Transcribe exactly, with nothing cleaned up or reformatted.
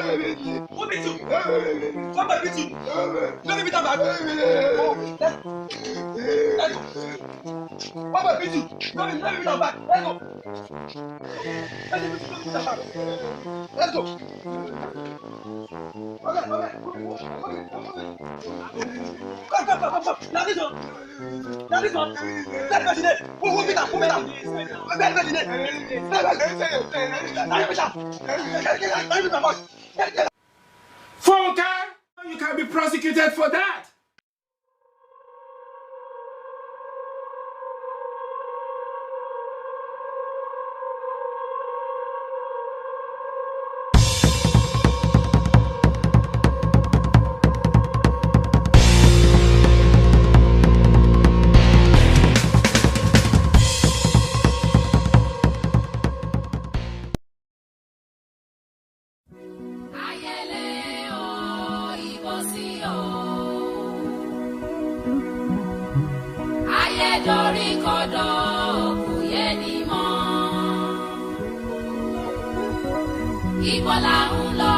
Who beat you? Somebody beat you. Let me beat am back. Let's go. Somebody beat you. Let me, let me beat am back. Let's go. Let me beat you. Let me beat am back. Let's go. Okay, okay. Come, come, come, come, come. Now this one. Now this one. Let me see. Who, who beat am? Who beat am? Let me see. Let me see. Let me beat am. Let me beat am. Funke, you can be prosecuted for that. Ayẹlẹ o, ìbò sí o. Ayé dorí kodò, kò yé ni mọ́. Ibo là ń lọ,